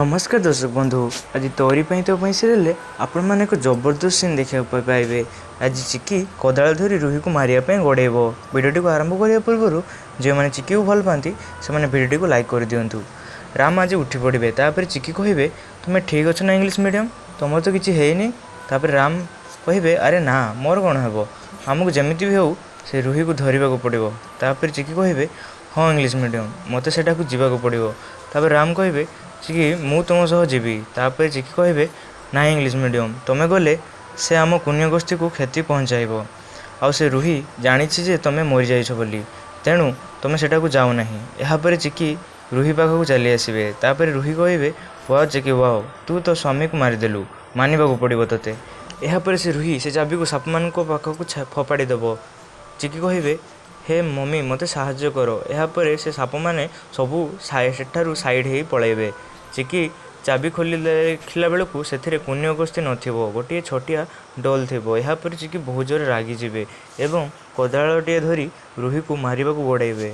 ନମସ୍କାର ଦର୍ଶକ ବନ୍ଧୁ, ଆଜି ତୋରି ପାଇଁ ତୋ ପାଇଁ ସିରିଏଲରେ ଆପଣମାନେ ଏକ ଜବରଦସ୍ତ ସିନ୍ ଦେଖିବାକୁ ପାଇବେ। ଆଜି ଚିକି କୋଦାଳ ଧରି ରୁହିକୁ ମାରିବା ପାଇଁ ଗୋଡ଼େଇବ। ଭିଡ଼ିଓଟିକୁ ଆରମ୍ଭ କରିବା ପୂର୍ବରୁ ଯେଉଁମାନେ ଚିକିକୁ ଭଲ ପାଆନ୍ତି, ସେମାନେ ଭିଡ଼ିଓଟିକୁ ଲାଇକ୍ କରିଦିଅନ୍ତୁ। ରାମ ଆଜି ଉଠି ପଡ଼ିବେ। ତାପରେ ଚିକି କହିବେ, ତୁମେ ଠିକ୍ ଅଛ ନା ଇଂଲିଶ ମିଡ଼ିୟମ୍? ତୁମର ତ କିଛି ହେଇନି? ତାପରେ ରାମ କହିବେ, ଆରେ ନା, ମୋର କ'ଣ ହେବ? ଆମକୁ ଯେମିତି ବି ହେଉ ସେ ରୁହିକୁ ଧରିବାକୁ ପଡ଼ିବ। ତାପରେ ଚିକି କହିବେ, ହଁ ଇଂଲିଶ ମିଡ଼ିୟମ୍, ମୋତେ ସେଠାକୁ ଯିବାକୁ ପଡ଼ିବ। ତାପରେ ରାମ କହିବେ, ଚିକି, ମୁଁ ତୁମ ସହ ଯିବି। ତାପରେ ଚିକି କହିବେ, ନାଇଁ ଇଂଲିଶ ମିଡ଼ିୟମ୍, ତୁମେ ଗଲେ ସେ ଆମ କୁନିଆ ଗୋଷ୍ଠୀକୁ କ୍ଷତି ପହଞ୍ଚାଇବ, ଆଉ ସେ ରୁହି ଜାଣିଛି ଯେ ତୁମେ ମରିଯାଇଛ ବୋଲି, ତେଣୁ ତୁମେ ସେଠାକୁ ଯାଅ ନାହିଁ। ଏହାପରେ ଚିକି ରୁହି ପାଖକୁ ଚାଲି ଆସିବେ। ତାପରେ ରୁହି କହିବେ, ୱାଓ ଚିକି ୱାଓ, ତୁ ତୋ ସ୍ୱାମୀକୁ ମାରିଦେଲୁ, ମାନିବାକୁ ପଡ଼ିବ ତୋତେ। ଏହାପରେ ସେ ରୁହି ସେ ଚାବିକୁ ସାପମାନଙ୍କ ପାଖକୁ ଫୋପାଡ଼ି ଦେବ। ଚିକି କହିବେ, ହେ ମମି, ମୋତେ ସାହାଯ୍ୟ କର। ଏହାପରେ ସେ ସାପମାନେ ସବୁ ସେଠାରୁ ସାଇଡ଼୍ ହେଇ ପଳାଇବେ। ଚିକି ଚାବି ଖୋଲି ଦେଖିଲା ବେଳକୁ ସେଥିରେ କୁନିଆ ଗୋଷ୍ଠୀ ନଥିବ, ଗୋଟିଏ ଛୋଟିଆ ଡଲ୍ ଥିବ। ଏହାପରେ ଚିକି ବହୁତ ଜୋରରେ ରାଗିଯିବେ ଏବଂ କୋଦାଳଟିଏ ଧରି ରୁହିକୁ ମାରିବାକୁ ଗୋଡ଼େଇବେ।